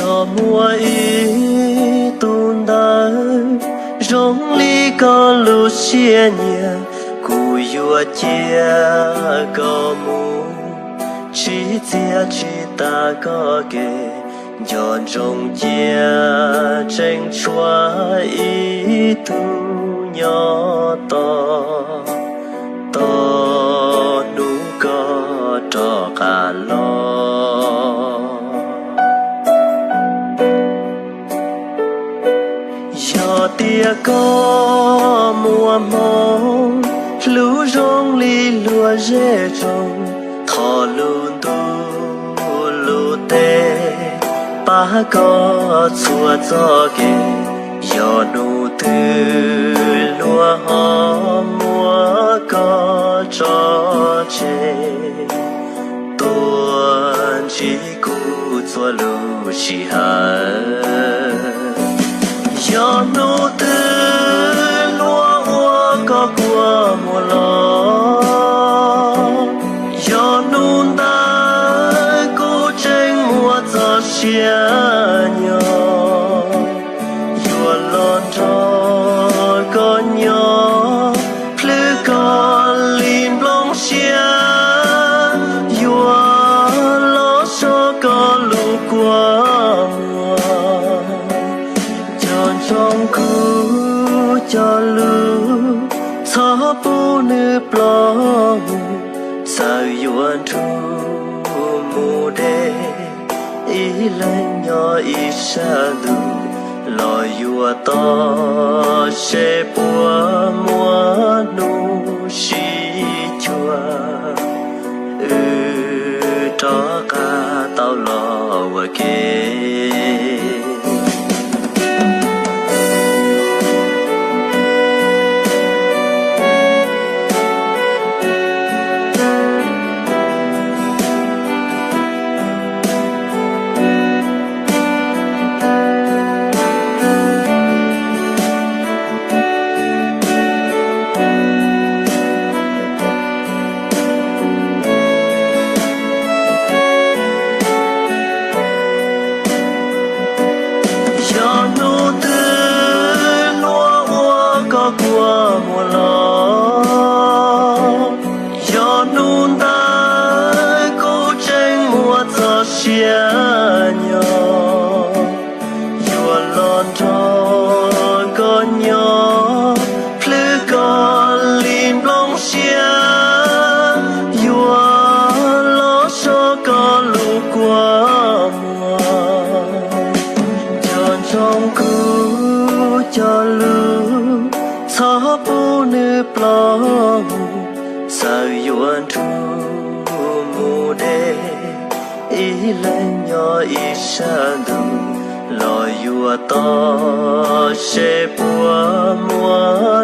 Yog muaj ib tug ntawd zoo li koj lub siab nyiam, kuv yuav cia koj mus, tsis txiav tsis tas koj kev. Nco ntsoov cia tseem tshuav ib tug nyob tos, tos hnub koj rov qab los. Yog tias koj muaj hmoo hlub zoo li luag zej zos, thov lub ntuj lub teb pab koj txhua txoj kev. Yog hnub twg luag ho muab koj tso tseg, tuaj ntsib kuv txhua lub sij hawm. Yog hnub twg luag ua koj kua muag los, yog hnub ntawd kuv tseem muaj txoj sia nyob, yuav los nrog koj nyob, plhws koj li nplooj siab, yuav los so koj lub kua muag. Nco ntsoov kuv cov lus, txhob pub nws ploj, txawm yuav nrug mus deb, ib leeg nyob ib sab ntuj, los yuav tos seb puas muaj hnub sib cuag, wb rov qab tau los ua ke. Yog hnub twg luag ua koj kua muag los, yog hnub ntawd kuv tseem muaj txoj sia nyob, yuav los nrog koj nyob, plhws koj li nplooj siab, yuav los so koj lub kua muag. Nco ntsoov kuv cov lus, txhob pub nws ploj, txawm yuav nrug mus deb, ib leeg nyob ib sab ntuj, los yuav tos seb puas muaj